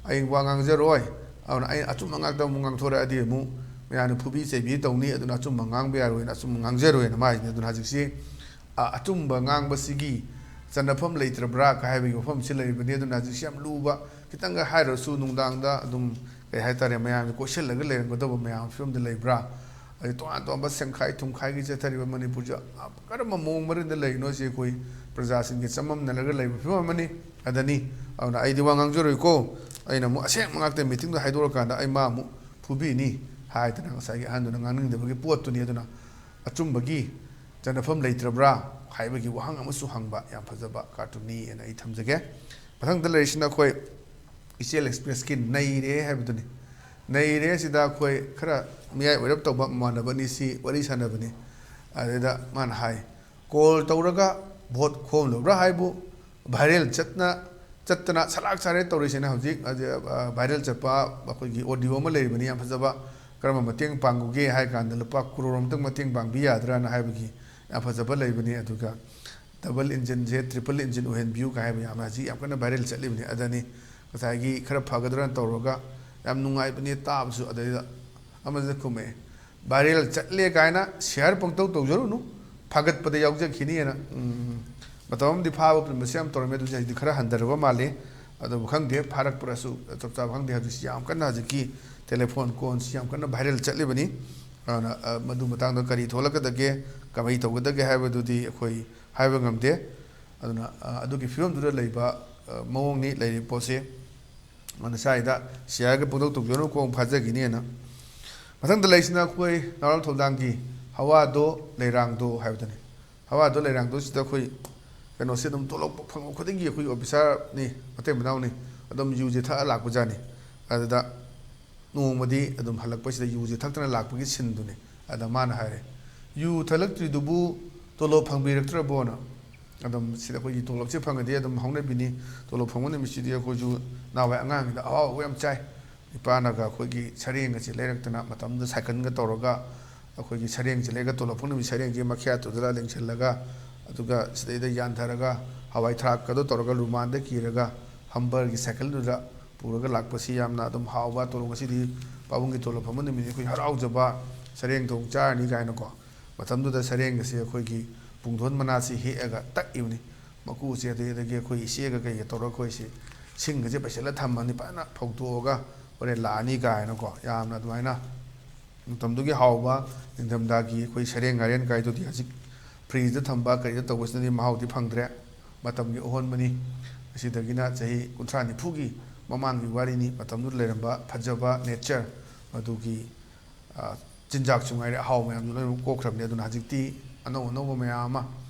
ꯑꯩ ꯋꯥ ꯉꯥꯡꯖꯔꯣꯏ꯫ ꯑꯗꯨꯅ ꯑꯩ ꯑꯆꯨꯝꯕ ꯉꯥꯛꯇ ꯑꯃꯨꯛ ꯉꯥꯡꯊꯣꯔꯛꯑꯗꯤ ꯑꯃꯨꯛ ꯃꯌꯥꯝꯅ ꯐꯨꯕꯤ ꯆꯩꯕꯤ ꯇꯧꯅꯤ, ꯑꯗꯨꯅ ꯑꯆꯨꯝꯕ ꯉꯥꯡꯕ ꯌꯥꯔꯣꯏꯅ ꯑꯆꯨꯝꯕ ꯉꯥꯡꯖꯔꯣꯏꯅ ꯃꯥ ꯍꯥꯏꯁꯤꯅꯤ꯫ ꯑꯗꯨꯅ ꯍꯧꯖꯤꯛꯁꯤ, ꯑ, ꯑꯆꯨꯝꯕ ꯉꯥꯡꯕꯁꯤꯒꯤ ꯆꯟꯅꯐꯝ ꯂꯩꯇ꯭ꯔꯕ꯭ꯔꯥ ꯀ ꯍꯥꯏꯕꯒꯤ ꯋꯥꯐꯝꯁꯤ ꯂꯩꯔꯤꯕꯅꯤ꯫ ꯑꯗꯨꯅ ꯍꯧꯖꯤꯛꯁꯤ ꯌꯥꯝ ꯂꯨꯕ, ꯈꯤꯇꯪꯒ ꯍꯥꯏꯔꯁꯨ ꯅꯨꯡꯗꯥꯡꯗ ꯑꯗꯨꯝ, ꯀꯩ ꯍꯥꯏꯇꯥꯔꯦ, ꯃꯌꯥꯝꯅ ꯀꯣꯏꯁꯤꯜꯂꯒ ꯂꯩꯔꯝꯒꯗꯧꯕ ꯃꯌꯥꯝ ꯐꯤꯕꯝꯗ ꯂꯩꯕ꯭ꯔꯥ? ꯑꯗꯩ ꯇꯣꯉꯥꯟ ꯇꯣꯉꯥꯟꯕ ꯁꯦꯡꯈꯥꯏ ꯊꯨꯝꯈꯥꯏꯒꯤ ꯆꯠꯊꯔꯤꯕ ꯃꯅꯤꯄꯨꯔꯁꯦ ꯀꯔꯝꯕ ꯃꯑꯣꯡ ꯃꯔꯤꯟꯗ ꯂꯩꯔꯤꯅꯣ ꯁꯤ ꯑꯩꯈꯣꯏ ꯄ꯭ꯔꯖꯥꯁꯤꯡꯒꯤ ꯆꯃꯝꯅꯔꯒ ꯂꯩꯕ ꯐꯤꯕꯝ ꯑꯃꯅꯤ꯫ ꯑꯗꯅꯤ, ꯑꯗꯨꯅ ꯑꯩꯗꯤ ꯋꯥ ꯉꯥꯡꯖꯔꯣꯏꯀꯣ, ꯑꯩꯅ ꯑꯃꯨꯛ ꯑꯁꯦꯡꯕ ꯉꯥꯛꯇ ꯃꯤꯇꯤꯡꯗ ꯍꯥꯏꯗꯣꯔꯀꯥꯟꯗ ꯑꯩ ꯃꯥ ꯑꯃꯨꯛ ꯐꯨꯕꯤꯅꯤ ꯍꯥꯏꯗꯅ ꯉꯁꯥꯏꯒꯤ ꯑꯍꯟꯗꯨꯅ ꯉꯥꯡꯅꯤꯡꯗꯕꯒꯤ ꯄꯣꯠꯇꯨꯅꯤ꯫ ꯑꯗꯨꯅ ꯑꯆꯨꯝꯕꯒꯤ ꯆꯟꯅꯐꯝ ꯂꯩꯇ꯭ꯔꯕ꯭ꯔꯥ ꯍꯥꯏꯕꯒꯤ ꯋꯥꯍꯪ ꯑꯃꯁꯨ ꯍꯪꯕ ꯌꯥꯝ ꯐꯖꯕ ꯀꯥꯔꯇꯨꯟꯅꯤ ꯍꯥꯏꯅ ꯑꯩ ꯊꯝꯖꯒꯦ꯫ ꯃꯊꯪꯗ ꯂꯩꯔꯤꯁꯤꯅ ꯑꯩꯈꯣꯏ ꯏꯆꯦꯜ ꯑꯦꯛꯁꯄ꯭ꯔꯦꯁꯀꯤ ꯅꯩꯔꯦ ꯍꯥꯏꯕꯗꯨꯅꯤ꯫ ꯅꯩꯔꯦ ꯑꯁꯤꯗ ꯑꯩꯈꯣꯏ ꯈꯔ ꯃꯌꯥꯏ ꯑꯣꯏꯔꯞ ꯇꯧꯕ ꯃꯃꯥꯟꯅꯕ ꯑꯅꯤꯁꯤ ꯋꯥꯔꯤ ꯁꯥꯟꯅꯕꯅꯤ꯫ ꯑꯗꯨꯗ ꯃꯥꯅ ꯍꯥꯏ, "ꯀꯣꯜ ꯇꯧꯔꯒ ꯚꯣꯠ ꯈꯣꯝꯂꯨꯕ꯭ꯔꯥ ꯍꯥꯏꯕꯨ ꯚꯥꯏꯔꯦꯜ ꯆꯠꯅ, ꯆꯠꯇꯅ ꯁꯂꯥꯛ ꯁꯥꯔꯦ ꯇꯧꯔꯤꯁꯤꯅ ꯍꯧꯖꯤꯛ, ꯑ, ꯚꯥꯏꯔꯦꯜ ꯆꯠꯄ ꯑꯩꯈꯣꯏꯒꯤ ꯑꯣꯗꯤꯑꯣ ꯑꯃ ꯂꯩꯔꯤꯕꯅꯤ ꯌꯥꯝ ꯐꯖꯕ, ꯀꯔꯝꯕ ꯃꯇꯦꯡ ꯄꯥꯡꯉꯨꯒꯦ ꯍꯥꯏ ꯀꯥꯟꯗ ꯂꯨꯄꯥ ꯀ꯭ꯔꯣꯔ ꯑꯃꯇꯪ ꯃꯇꯦꯡ ꯄꯥꯡꯕꯤ ꯌꯥꯗ꯭ꯔꯥꯅ ꯍꯥꯏꯕꯒꯤ ꯌꯥꯝ ꯐꯖꯕ ꯂꯩꯕꯅꯤ꯫ ꯑꯗꯨꯒ ꯗꯕꯜ ꯏꯟꯖꯤꯟꯁꯦ ꯇ꯭ꯔꯤꯄꯜ ꯏꯟꯖꯤꯟ ꯑꯣꯏꯍꯟꯕꯤꯌꯨ" ꯀꯥꯏ ꯍꯥꯏꯕ ꯌꯥꯝꯅ ꯍꯧꯖꯤꯛ ꯌꯥꯝ ꯀꯟꯅ ꯚꯥꯏꯔꯦꯜ ꯆꯠꯂꯤꯕꯅꯤ꯫ ꯑꯗꯅꯤ ꯉꯁꯥꯏꯒꯤ ꯈꯔ ꯐꯒꯗ꯭ꯔꯥꯅ ꯇꯧꯔꯒ ꯌꯥꯝ ꯅꯨꯡꯉꯥꯏꯕꯅꯤ ꯇꯥꯕꯁꯨ꯫ ꯑꯗꯩꯗ ꯑꯃꯁꯤꯅ ꯈꯨꯝꯃꯛꯑꯦ, "ꯚꯥꯏꯔꯦꯜ ꯆꯠꯂꯦ ꯀꯥꯏꯅ ꯁꯤꯌꯥꯔ ꯄꯪꯇꯧ ꯇꯧꯖꯔꯨꯅꯨ, ꯐꯒꯠꯄꯗ ꯌꯥꯎꯖꯈꯤꯅꯤꯅ"꯫ ꯎꯝ, ꯃꯇꯝ ꯑꯃꯗꯤ ꯐꯥꯕ ꯄꯨꯟꯕꯁꯦ ꯌꯥꯝ ꯇꯧꯔꯝꯃꯦ, ꯑꯗꯨ ꯍꯧꯖꯤꯛꯇꯤ ꯈꯔ ꯍꯟꯊꯔꯕ ꯃꯥꯜꯂꯦ꯫ ꯑꯗꯨꯕꯨ ꯈꯪꯗꯦ, ꯐꯥꯔꯛꯄ꯭ꯔꯁꯨ ꯆꯞ ꯆꯥꯕ ꯈꯪꯗꯦ꯫ ꯍꯧꯖꯤꯛꯁꯤ ꯌꯥꯝ ꯀꯟꯅ ꯍꯧꯖꯤꯛꯀꯤ ꯇꯦꯂꯦꯐꯣꯟ ꯀꯣꯜꯁꯤ ꯌꯥꯝ ꯀꯟꯅ ꯚꯥꯏꯔꯦꯜ ꯆꯠꯂꯤꯕꯅꯤ꯫ ꯑꯗꯨꯅ, ꯑ, ꯃꯗꯨ ꯃꯇꯥꯡꯗ ꯀꯔꯤ ꯊꯣꯛꯂꯛꯀꯗꯒꯦ, ꯀꯃꯥꯏ ꯇꯧꯒꯗꯒꯦ ꯍꯥꯏꯕꯗꯨꯗꯤ ꯑꯩꯈꯣꯏ ꯍꯥꯏꯕ ꯉꯝꯗꯦ꯫ ꯑꯗꯨꯅ, ꯑ, ꯑꯗꯨꯒꯤ ꯐꯤꯕꯝꯗꯨꯗ ꯂꯩꯕ, ꯑ, ꯃꯑꯣꯡꯅꯤ ꯂꯩꯔꯤꯕ ꯄꯣꯠꯁꯦ꯫ ꯑꯗꯨꯅ ꯁ꯭ꯋꯥꯏꯗ ꯁꯤꯌꯥꯔꯒ ꯄꯪꯇꯧ ꯇꯧꯖꯔꯨꯅꯨ, ꯈꯣꯡ ꯐꯥꯖꯈꯤꯅꯦꯅ꯫ ꯃꯊꯪꯗ ꯂꯩꯁꯤꯅ ꯑꯩꯈꯣꯏ ꯅꯥꯔꯣꯜ ꯊꯧꯗꯥꯡꯒꯤ ꯍꯋꯥꯗꯣ ꯂꯩꯔꯥꯡꯗꯣ ꯍꯥꯏꯕꯗꯨꯅꯤ꯫ ꯍꯋꯥꯗꯣ ꯂꯩꯔꯥꯡꯗꯣꯁꯤꯗ ꯑꯩꯈꯣꯏ ꯀꯩꯅꯣꯁꯦ ꯑꯗꯨꯝ ꯇꯣꯂꯣꯞ ꯐꯪꯕ ꯈꯨꯗꯤꯡꯒꯤ ꯑꯩꯈꯣꯏ ꯑꯣꯐꯤꯁꯥꯔꯅꯤ, ꯃꯇꯩ ꯃꯅꯥꯎꯅꯤ, ꯑꯗꯨꯝ ꯌꯨꯁꯦ ꯊꯛꯑ ꯂꯥꯛꯄꯖꯥꯠꯅꯤ꯫ ꯑꯗꯨꯗ ꯅꯣꯡꯃꯗꯤ ꯑꯗꯨꯝ ꯍꯜꯂꯛꯄꯁꯤꯗ ꯌꯨꯁꯦ ꯊꯛꯇꯅ ꯂꯥꯛꯄꯒꯤ ꯁꯤꯟꯗꯨꯅꯤ꯫ ꯑꯗ ꯃꯥꯅ ꯍꯥꯏꯔꯦ, "ꯌꯨ ꯊꯛꯂꯛꯇ꯭ꯔꯤꯗꯨꯕꯨ ꯇꯣꯂꯣꯞ ꯐꯪꯕꯤꯔꯛꯇ꯭ꯔꯕꯣꯅ?" ꯑꯗꯨꯝ ꯁꯤꯗ ꯑꯩꯈꯣꯏꯒꯤ ꯇꯣꯂꯣꯞꯁꯦ ꯐꯪꯉꯗꯤ ꯑꯗꯨꯝ ꯍꯧꯅꯕꯤꯅꯤ꯫ ꯇꯣꯂꯣꯞ ꯐꯪꯕ ꯅꯨꯃꯤꯠꯁꯤꯗꯤ ꯑꯩꯈꯣꯏꯁꯨ ꯅꯍꯥꯟꯋꯥꯏ ꯑꯉꯥꯡꯉꯩꯗ ꯑꯍꯥꯎ ꯑꯍꯥꯎꯕ ꯌꯥꯝ ꯆꯥꯏ꯫ ꯏꯄꯥꯅꯒ ꯑꯩꯈꯣꯏꯒꯤ ꯁꯔꯦꯡꯒꯁꯦ ꯂꯩꯔꯛꯇꯅ, ꯃꯇꯝꯗꯨꯗ ꯁꯥꯏꯀꯜꯒ ꯇꯧꯔꯒ ꯑꯩꯈꯣꯏꯒꯤ ꯁꯔꯦꯡꯁꯦ ꯂꯩꯔꯒ, ꯇꯣꯂꯣꯞ ꯐꯪ ꯅꯨꯃꯤꯠ ꯁꯔꯦꯡꯁꯦ ꯃꯈ꯭ꯌꯥꯠꯇꯨꯗ ꯂꯦꯡꯁꯤꯜꯂꯒ, ꯑꯗꯨꯒ ꯁꯤꯗꯩꯗ ꯌꯥꯟꯊꯔꯒ, ꯍꯋꯥꯏ ꯊ꯭ꯔꯥꯛꯀꯗꯣ ꯇꯧꯔꯒ, ꯔꯨꯃꯥꯟꯗ ꯀꯤꯔꯒ, ꯍꯝꯕꯔꯒꯤ ꯁꯥꯏꯀꯜꯗꯨꯗ ꯄꯨꯔꯒ ꯂꯥꯛꯄꯁꯤ ꯌꯥꯝꯅ ꯑꯗꯨꯝ ꯍꯥꯎꯕ, ꯇꯣꯂꯣꯞ ꯉꯁꯤꯗꯤ ꯄꯥꯕꯨꯡꯒꯤ ꯇꯣꯂꯣꯞ ꯐꯪꯕ ꯅꯨꯃꯤꯠꯅꯤ, ꯑꯩꯈꯣꯏ ꯍꯔꯥꯎꯖꯕ, ꯁꯔꯦꯡ ꯊꯣꯡ ꯆꯥꯔꯅꯤ ꯀꯥꯏꯅꯀꯣ꯫ ꯃꯇꯝꯗꯨꯗ ꯁꯔꯦꯡ ꯑꯁꯤ ꯑꯩꯈꯣꯏꯒꯤ ꯄꯨꯡꯗꯣꯟ ꯃꯅꯥꯁꯤ ꯍꯦꯛꯑꯒ ꯇꯛꯏꯕꯅꯤ꯫ ꯃꯀꯨꯁꯦ ꯑꯗꯩ, ꯑꯗꯒꯤ ꯑꯩꯈꯣꯏ ꯏꯆꯦꯒ ꯀꯩꯒ ꯇꯧꯔꯒ ꯑꯩꯈꯣꯏꯁꯤ ꯁꯤꯡꯒꯁꯦ ꯄꯩꯁꯤꯜꯂ ꯊꯝꯃꯅꯤ, ꯐꯖꯅ ꯐꯧꯗꯣꯛꯑꯒ ꯍꯣꯔꯦꯟ ꯂꯥꯛꯑꯅꯤ ꯀꯥꯏꯅꯀꯣ꯫ ꯌꯥꯝꯅ ꯑꯗꯨꯃꯥꯏꯅ ꯃꯇꯝꯗꯨꯒꯤ ꯍꯥꯎꯕ ꯅꯤꯡꯊꯝꯊꯥꯒꯤ ꯑꯩꯈꯣꯏ ꯁꯔꯦꯡ ꯉꯥꯔꯦꯟ ꯀꯥꯏꯗꯨꯗꯤ ꯍꯧꯖꯤꯛ ꯐ꯭ꯔꯤꯖꯇ ꯊꯝꯕ ꯀꯔꯤꯗ ꯇꯧꯕꯁꯤꯅꯗꯤ ꯃꯍꯥꯎꯗꯤ ꯐꯪꯗ꯭ꯔꯦ꯫ ꯃꯇꯝꯒꯤ ꯑꯑꯣꯟꯕꯅꯤ꯫ ꯑꯁꯤꯗꯒꯤꯅ ꯆꯍꯤ ꯀꯨꯟꯊ꯭ꯔꯥ ꯅꯤꯐꯨꯒꯤ ꯃꯃꯥꯡꯒꯤ ꯋꯥꯔꯤꯅꯤ꯫ ꯃꯇꯝꯗꯨꯗ ꯂꯩꯔꯝꯕ ꯐꯖꯕ ꯅꯦꯆꯔ, ꯃꯗꯨꯒꯤ, ꯑ, ꯆꯤꯟꯖꯥꯛꯁꯨ ꯉꯥꯏꯔꯦ, ꯑꯍꯥꯎ ꯃꯌꯥꯝꯗꯨ ꯂꯣꯏꯅꯃꯛ ꯀꯣꯛꯈ꯭ꯔꯕꯅꯤ꯫ ꯑꯗꯨꯅ ꯍꯧꯖꯤꯛꯇꯤ ꯑꯅꯧ ꯑꯅꯧꯕ ꯃꯌꯥꯝ ꯑꯃ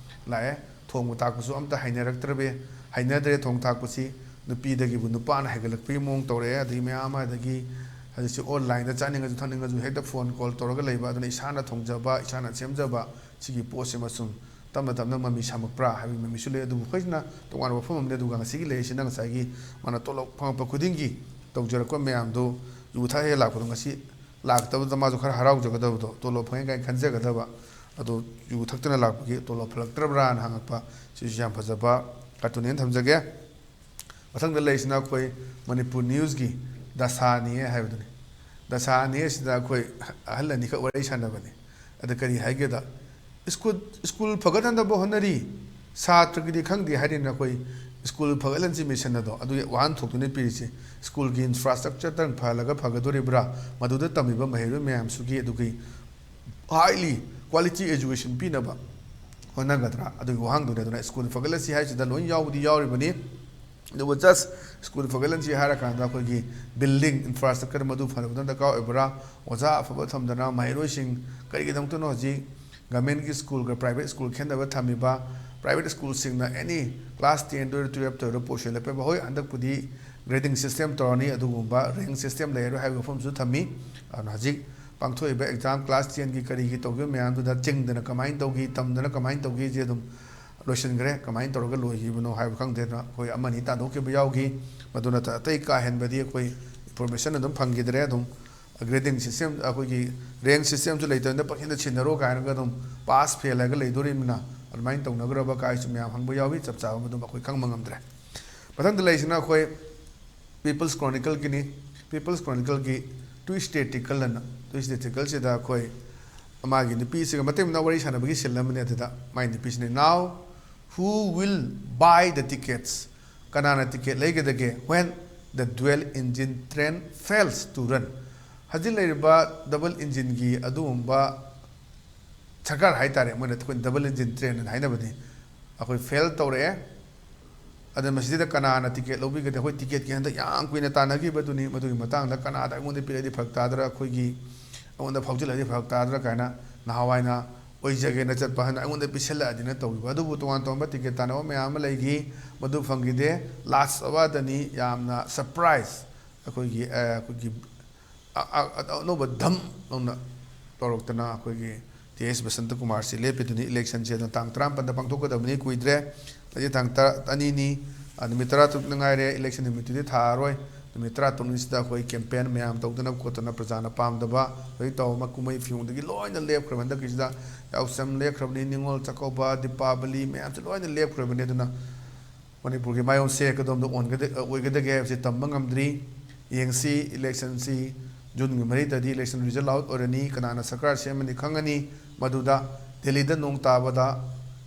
ꯂꯥꯛꯑꯦ꯫ ꯊꯣꯡꯕ ꯊꯥꯛꯄꯁꯨ ꯑꯝꯇ ꯍꯩꯅꯔꯛꯇ꯭ꯔꯕ, ꯍꯩꯅꯗ꯭ꯔꯦ ꯊꯣꯡ ꯊꯥꯛꯄꯁꯤ꯫ ꯅꯨꯄꯤꯗꯒꯤꯕꯨ ꯅꯨꯄꯥꯅ ꯍꯦꯟꯒꯠꯂꯛꯄꯒꯤ ꯃꯑꯣꯡ ꯇꯧꯔꯛꯑꯦ꯫ ꯑꯗꯒꯤ ꯃꯌꯥꯝ ꯑꯃ, ꯑꯗꯒꯤ ꯍꯧꯖꯤꯛꯁꯤ ꯑꯣꯟꯂꯥꯏꯟꯗ ꯆꯥꯅꯤꯡꯉꯁꯨ ꯊꯛꯅꯤꯡꯉꯁꯨ ꯍꯦꯛꯇ ꯐꯣꯟ ꯀꯣꯜ ꯇꯧꯔꯒ ꯂꯩꯕ꯫ ꯑꯗꯨꯅ ꯏꯁꯥꯅ ꯊꯣꯡꯖꯕ, ꯏꯁꯥꯅ ꯁꯦꯝꯖꯕ ꯁꯤꯒꯤ ꯄꯣꯠꯁꯤꯃꯁꯨ ꯇꯞꯅ ꯇꯞꯅ ꯃꯃꯤ ꯁꯥꯝꯃꯛꯄ꯭ꯔꯥ ꯍꯥꯏꯕꯒꯤ ꯃꯃꯤꯁꯨ ꯂꯩ꯫ ꯑꯗꯨꯕꯨ ꯑꯩꯈꯣꯏꯁꯤꯅ ꯇꯣꯉꯥꯟꯕ ꯋꯥꯐꯝ ꯑꯃꯅꯤ꯫ ꯑꯗꯨꯒ ꯉꯁꯤꯒꯤ ꯂꯩꯔꯤꯁꯤꯅ ꯉꯁꯥꯏꯒꯤ ꯃꯥꯅ ꯇꯣꯂꯣꯞ ꯐꯪꯉꯛꯄ ꯈꯨꯗꯤꯡꯒꯤ ꯇꯧꯖꯔꯛꯄ ꯃꯌꯥꯝꯗꯣ ꯌꯨ ꯊꯛꯑꯦ ꯂꯥꯛꯄꯗꯣ ꯉꯁꯤ ꯂꯥꯛꯇꯕꯗ ꯃꯥꯁꯨ ꯈꯔ ꯍꯔꯥꯎꯖꯒꯗꯕꯗꯣ, ꯇꯣꯂꯣꯞ ꯐꯪꯉꯦ ꯀꯥꯏꯅ ꯈꯟꯖꯒꯗꯕ꯫ ꯑꯗꯣ ꯌꯨ ꯊꯛꯇꯅ ꯂꯥꯛꯄꯒꯤ ꯇꯣꯂꯣꯞ ꯐꯪꯂꯛꯇ꯭ꯔꯕ꯭ꯔꯥꯅ ꯍꯪꯉꯛꯄ, ꯁꯤꯁꯨ ꯌꯥꯝ ꯐꯖꯕ ꯀꯥꯔꯇꯨꯟꯅꯦꯅ ꯊꯝꯖꯒꯦ꯫ ꯃꯊꯪꯗ ꯂꯩꯔꯤꯁꯤꯅ ꯑꯩꯈꯣꯏ ꯃꯅꯤꯄꯨꯔ ꯅ꯭ꯌꯨꯁꯀꯤ ꯗꯁꯥꯅꯤ ꯍꯥꯏꯕꯗꯨꯅꯤ꯫ ꯗꯁꯥꯅꯤ ꯑꯁꯤꯗ ꯑꯩꯈꯣꯏ ꯑꯍꯜ ꯑꯅꯤꯈꯛ ꯋꯥꯔꯤ ꯁꯥꯟꯅꯕꯅꯤ꯫ ꯑꯗ ꯀꯔꯤ ꯍꯥꯏꯒꯦꯗ, ꯁ꯭ꯀꯨꯜ, ꯁ꯭ꯀꯨꯜ ꯐꯒꯠꯍꯟꯅꯕ ꯍꯣꯠꯅꯔꯤ, ꯁꯥꯇ꯭ꯔꯒꯤꯗꯤ ꯈꯪꯗꯦ ꯍꯥꯏꯔꯤꯅ ꯑꯩꯈꯣꯏ ꯁ꯭ꯀꯨꯜ ꯐꯒꯠꯍꯟꯁꯤ ꯃꯤꯁꯟ ꯑꯗꯣ, ꯑꯗꯨꯒꯤ ꯋꯥꯍꯟꯊꯣꯛꯇꯨꯅ ꯄꯤꯔꯤꯁꯦ꯫ ꯁ꯭ꯀꯨꯜꯒꯤ ꯏꯟꯐ꯭ꯔꯥꯁ꯭ꯇ꯭ꯔꯛꯆꯔꯗꯪ ꯐꯍꯜꯂꯒ ꯐꯒꯗꯣꯔꯤꯕ꯭ꯔꯥ, ꯃꯗꯨꯗ ꯇꯝꯃꯤꯕ ꯃꯍꯩꯔꯣꯏ ꯃꯌꯥꯝꯁꯤꯒꯤ ꯑꯗꯨꯒꯤ highly quality education ꯄꯤꯅꯕ ꯍꯣꯠꯅꯒꯗ꯭ꯔꯥ? ꯑꯗꯨꯒꯤ ꯋꯥꯍꯪꯗꯨꯅꯤ꯫ ꯑꯗꯨꯅ ꯁ꯭ꯀꯨꯜ ꯐꯒꯠꯂꯁꯤ ꯍꯥꯏꯁꯤꯗ ꯂꯣꯏ ꯌꯥꯎꯕꯗꯤ ꯌꯥꯎꯔꯤꯕꯅꯤ꯫ ꯑꯗꯨꯕꯨ just ꯁ꯭ꯀꯨꯜ ꯐꯒꯠꯍꯟꯁꯤ ꯍꯥꯏꯔꯀꯥꯟꯗ ꯑꯩꯈꯣꯏꯒꯤ building infrastructure ꯃꯗꯨ ꯐꯅꯕꯗꯪ ꯗꯔꯀꯥꯔ ꯑꯣꯏꯕ꯭ꯔꯥ? ꯑꯣꯖꯥ ꯑꯐꯕ ꯊꯝꯗꯅ ꯃꯍꯩꯔꯣꯏꯁꯤꯡ ꯀꯔꯤꯒꯤꯗꯃꯛꯇꯅꯣ ꯍꯧꯖꯤꯛ ꯒꯚꯔꯟꯃꯦꯟꯠꯀꯤ ꯁ꯭ꯀꯨꯜꯒ ꯄ꯭ꯔꯥꯏꯚꯦꯠ ꯁ꯭ꯀꯨꯜ ꯈꯦꯠꯅꯕ ꯊꯝꯃꯤꯕ? ꯄ꯭ꯔꯥꯏꯚꯦꯠ ꯁ꯭ꯀꯨꯜꯁꯤꯡꯅ any class ten ꯇ ꯑꯣꯏꯔꯣ, twelve ꯇ ꯑꯣꯏꯔꯣ ꯄꯨꯁꯤꯜꯂꯛꯄ꯫ ꯍꯣꯏ, ꯍꯟꯗꯛꯄꯨꯗꯤ grading system ꯇꯧꯔꯅꯤ, ꯑꯗꯨꯒꯨꯝꯕ rank system ꯂꯩꯔꯔꯣꯏ ꯍꯥꯏꯕ ꯋꯥꯐꯝꯁꯨ ꯊꯝꯃꯤ꯫ ꯑꯗꯨꯅ ꯍꯧꯖꯤꯛ ꯄꯥꯡꯊꯣꯛꯏꯕ exam class ten ꯒꯤ ꯀꯔꯤꯒꯤ ꯇꯧꯈꯤꯕ ꯃꯌꯥꯝꯗꯨꯗ ꯆꯤꯡꯗꯅ ꯀꯃꯥꯏꯅ ꯇꯧꯈꯤ, ꯇꯝꯗꯅ ꯀꯃꯥꯏꯅ ꯇꯧꯈꯤꯁꯦ ꯑꯗꯨꯝ ꯂꯣꯏꯁꯤꯟꯈ꯭ꯔꯦ꯫ ꯀꯃꯥꯏꯅ ꯇꯧꯔꯒ ꯂꯣꯏꯈꯤꯕꯅꯣ ꯍꯥꯏꯕ ꯈꯪꯗꯦ꯫ ꯑꯗꯨꯅ ꯑꯩꯈꯣꯏ ꯑꯃꯅꯤ ꯇꯥꯟꯊꯣꯛꯈꯤꯕ ꯌꯥꯎꯈꯤ꯫ ꯃꯗꯨ ꯅꯠꯇꯅ ꯑꯇꯩ ꯀꯥ ꯍꯦꯟꯕꯗꯤ ꯑꯩꯈꯣꯏ information ꯑꯗꯨꯝ ꯐꯪꯈꯤꯗ꯭ꯔꯦ꯫ ꯑꯗꯨꯝ grading system, ꯑꯩꯈꯣꯏꯒꯤ rank system ꯁꯨ ꯂꯩꯇꯕꯅꯤꯅ ꯄꯪꯁꯤꯟꯗ ꯁꯤꯟꯅꯔꯣ ꯀꯥꯏꯅꯒ ꯑꯗꯨꯝ pass fail ꯍꯥꯏꯔꯒ ꯂꯩꯗꯣꯔꯤꯕꯅꯤꯅ ꯑꯗꯨꯃꯥꯏꯅ ꯇꯧꯅꯈ꯭ꯔꯕ ꯀꯥꯏꯁꯨ ꯃꯌꯥꯝ ꯍꯪꯕ ꯌꯥꯎꯏ꯫ ꯆꯞ ꯆꯥꯕ ꯑꯗꯨꯝ ꯑꯩꯈꯣꯏ ꯈꯪꯕ ꯉꯝꯗ꯭ꯔꯦ꯫ ꯃꯊꯪꯗ ꯂꯩꯔꯤꯁꯤꯅ ꯑꯩꯈꯣꯏ People's Chronicleꯒꯤꯅꯤ꯫ People's Chronicleꯒꯤ Twist Tactical ꯑꯅ, Twist Tacticalꯁꯤꯗ ꯑꯩꯈꯣꯏ ꯃꯥꯒꯤ ꯅꯨꯄꯤꯁꯤꯒ ꯃꯇꯩ ꯃꯅꯥꯎ ꯋꯥꯔꯤ ꯁꯥꯟꯅꯕꯒꯤ scene ꯑꯃꯅꯤ꯫ ꯑꯗꯨꯗ ꯃꯥꯏ ꯅꯨꯄꯤꯁꯤꯅ, "Now who will buy the tickets?" ꯀꯅꯥꯅ ꯇꯤꯀꯦꯠ ꯂꯩꯒꯗꯒꯦ? "When the dual engine train fails to run." ꯍꯧꯖꯤꯛ ꯂꯩꯔꯤꯕ double engineꯒꯤ ꯑꯗꯨꯒꯨꯝꯕ ꯁꯔꯀꯥꯔ ꯍꯥꯏꯇꯥꯔꯦ, ꯃꯣꯏꯅ ꯑꯩꯈꯣꯏ double engine train ꯍꯥꯏꯅ ꯍꯥꯏꯅꯕꯅꯤ, ꯑꯩꯈꯣꯏ fail ꯇꯧꯔꯛꯑꯦ꯫ ꯑꯗꯨꯅ ꯃꯁꯤꯗ ꯀꯅꯥꯅ ꯇꯤꯀꯦꯠ ꯂꯧꯕꯤꯒꯗꯦ? ꯑꯩꯈꯣꯏ ꯇꯤꯀꯦꯠꯀꯤ ꯍꯟꯗꯛ ꯌꯥꯝ ꯀꯨꯏꯅ ꯇꯥꯟꯅꯈꯤꯕꯗꯨꯅꯤ꯫ ꯃꯗꯨꯒꯤ ꯃꯇꯥꯡꯗ ꯀꯅꯥꯗ ꯑꯩꯉꯣꯟꯗ ꯄꯤꯔꯛꯑꯗꯤ ꯐꯔꯛ ꯇꯥꯗ꯭ꯔꯥ, ꯑꯩꯈꯣꯏꯒꯤ ꯑꯩꯉꯣꯟꯗ ꯐꯥꯎꯖꯤꯜꯂꯛꯑꯗꯤ ꯐꯔꯛ ꯇꯥꯗ꯭ꯔꯥ ꯀꯥꯏꯅ ꯅꯍꯥꯟꯋꯥꯏꯅ ꯑꯣꯏꯖꯒꯦꯅ ꯆꯠꯄ ꯍꯥꯏꯅ ꯑꯩꯉꯣꯟꯗ ꯄꯤꯁꯜꯂꯛꯑꯗꯤꯅ ꯇꯧꯈꯤꯕ꯫ ꯑꯗꯨꯕꯨ ꯇꯣꯉꯥꯟ ꯇꯣꯉꯥꯟꯕ ꯇꯤꯀꯦꯠ ꯇꯥꯟꯅꯕ ꯃꯌꯥꯝ ꯑꯃ ꯂꯩꯈꯤ, ꯃꯗꯨ ꯐꯪꯈꯤꯗꯦ꯫ Last ꯑꯋꯥꯔꯗꯅꯤ ꯌꯥꯝꯅ surprise ꯑꯩꯈꯣꯏꯒꯤ, ꯑ, ꯑꯩꯈꯣꯏꯒꯤ ꯑ-, ꯑ-, ꯑ-, ꯑꯅꯧꯕ ꯙꯝ ꯂꯧꯅ ꯇꯧꯔꯛꯇꯅ ꯑꯩꯈꯣꯏꯒꯤ ꯇꯤ ꯑꯦꯁ ꯕꯁꯟꯇ ꯀꯨꯃꯥꯔꯁꯤ ꯂꯦꯞꯄꯤꯗꯨꯅꯤ꯫ Electionꯁꯦ ꯑꯗꯨꯅ ꯇꯥꯡ ꯇꯔꯥꯃꯥꯄꯟꯗ ꯄꯥꯡꯊꯣꯛꯀꯗꯕꯅꯤ, ꯀꯨꯏꯗ꯭ꯔꯦ꯫ ꯉꯁꯤ ꯇꯥꯡ ꯇꯔꯥ, ꯑꯅꯤꯅꯤ, ꯑ, ꯅꯨꯃꯤꯠ ꯇꯔꯥ ꯇꯔꯨꯛꯅ ꯉꯥꯏꯔꯦ꯫ Election ꯅꯨꯃꯤꯠꯇꯨꯗꯤ ꯊꯥꯔꯔꯣꯏ꯫ ꯅꯨꯃꯤꯠ ꯇꯔꯥ ꯇꯔꯨꯛꯅꯤꯁꯤꯗ ꯑꯩꯈꯣꯏ campaign ꯃꯌꯥꯝ ꯇꯧꯗꯅ ꯈꯣꯠꯇꯅ, ꯄ꯭ꯔꯖꯥꯅ ꯄꯥꯝꯗꯕ ꯍꯧꯖꯤꯛ ꯇꯧꯕ ꯀꯨꯝꯍꯩ ꯐꯤꯌꯣꯡꯗꯒꯤ ꯂꯣꯏꯅ ꯂꯦꯞꯈ꯭ꯔꯕ꯫ ꯍꯟꯗꯛꯀꯤꯁꯤꯗ ꯌꯥꯎꯁꯪ ꯂꯦꯞꯈ꯭ꯔꯕꯅꯤ, ꯅꯤꯉꯣꯜ ꯆꯥꯛꯀꯧꯕ, ꯗꯤꯄꯥꯕꯂꯤ ꯃꯌꯥꯝꯁꯦ ꯂꯣꯏꯅ ꯂꯦꯞꯈ꯭ꯔꯕꯅꯤ꯫ ꯑꯗꯨꯅ ꯃꯅꯤꯄꯨꯔꯒꯤ ꯃꯥꯏꯑꯣꯟꯁꯦ ꯀꯗꯣꯝꯗ ꯑꯣꯟꯒꯗ-, ꯑꯣꯏꯒꯗꯒꯦ ꯍꯥꯏꯕꯁꯤ ꯇꯝꯕ ꯉꯝꯗ꯭ꯔꯤ꯫ ꯌꯦꯡꯁꯤ, electionꯁꯤ Juneꯒꯤ ꯃꯔꯤꯗꯗꯤ election result out ꯑꯣꯏꯔꯅꯤ, ꯀꯅꯥꯅ ꯁꯔꯀꯥꯔ ꯁꯦꯝꯃꯅꯤ ꯈꯪꯉꯅꯤ꯫ ꯃꯗꯨꯗ ꯗꯦꯜꯂꯤꯗ ꯅꯣꯡ ꯇꯥꯕꯗ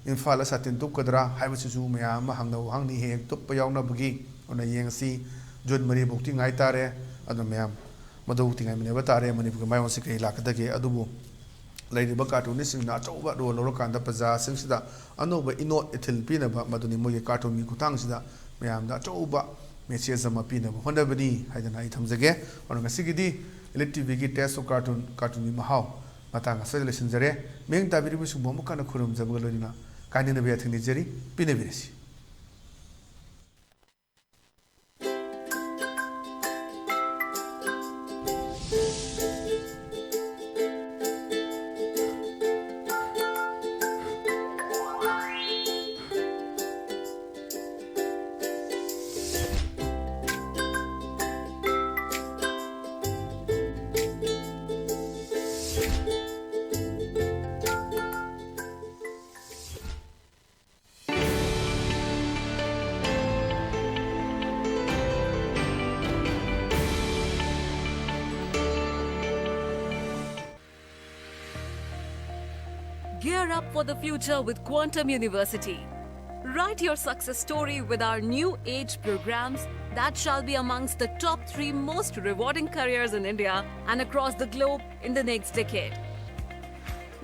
ꯏꯝꯐꯥꯜꯗ ꯁꯥꯇꯤꯟ ꯇꯨꯞꯀꯗ꯭ꯔꯥ ꯍꯥꯏꯕꯁꯤꯁꯨ ꯃꯌꯥꯝ ꯑꯃ ꯍꯪꯅꯕ ꯋꯥꯍꯪꯅꯤ, ꯍꯦꯛ ꯍꯦꯛ ꯇꯨꯞꯄ ꯌꯥꯎꯅꯕꯒꯤ꯫ ꯑꯗꯨꯅ ꯌꯦꯡꯁꯤ, June ꯃꯔꯤꯐꯥꯎꯗꯤ ꯉꯥꯏ ꯇꯥꯔꯦ꯫ ꯑꯗꯨꯅ ꯃꯌꯥꯝ ꯃꯗꯨꯐꯥꯎꯗꯤ ꯉꯥꯏꯃꯤꯟꯅꯕ ꯇꯥꯔꯦ, ꯃꯅꯤꯄꯨꯔꯒꯤ ꯃꯥꯏꯑꯣꯟꯁꯤ ꯀꯔꯤ ꯂꯥꯛꯀꯗꯒꯦ꯫ ꯑꯗꯨꯕꯨ ꯂꯩꯔꯤꯕ cartoonistꯁꯤꯡꯅ ꯑꯆꯧꯕ role ꯂꯧꯔꯀꯥꯟꯗ ꯄ꯭ꯔꯖꯥꯁꯤꯡꯁꯤꯗ ꯑꯅꯧꯕ ꯏꯅꯣꯠ ꯏꯊꯤꯜ ꯄꯤꯅꯕ, ꯃꯗꯨꯅꯤ ꯃꯣꯏꯒꯤ cartoonꯒꯤ ꯈꯨꯠꯊꯥꯡꯁꯤꯗ ꯃꯌꯥꯝꯗ ꯑꯆꯧꯕ message ꯑꯃ ꯄꯤꯅꯕ ꯍꯣꯠꯅꯕꯅꯤ ꯍꯥꯏꯗꯅ ꯑꯩ ꯊꯝꯖꯒꯦ꯫ ꯑꯗꯨꯅ ꯉꯁꯤꯒꯤꯗꯤ Elite TVꯒꯤ Taste of Cartoon, cartoonꯒꯤ ꯃꯍꯥꯎ ꯃꯇꯥꯡ ꯑꯁꯤꯗ ꯂꯣꯏꯁꯤꯟꯖꯔꯦ꯫ ꯃꯤꯠꯌꯦꯡ ꯇꯥꯕꯤꯔꯤꯕꯁꯤꯡꯕꯨ ꯑꯃꯨꯛ ꯍꯟꯅ ꯈꯨꯔꯨꯝꯖꯕꯒ ꯂꯣꯏꯅꯅ ꯀꯥꯏꯅꯅꯕ ꯌꯥꯊꯪ ꯅꯤꯖꯔꯤ, ꯄꯤꯅꯕꯤꯔꯁꯤ꯫ Gear up for the future with Quantum University. Write your success story with our new age programs that shall be amongst the top three most rewarding careers in India and across the globe in the next decade.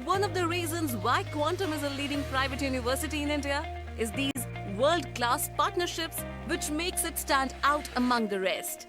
One of the reasons why Quantum is a leading private university in India is these world-class partnerships, which makes it stand out among the rest.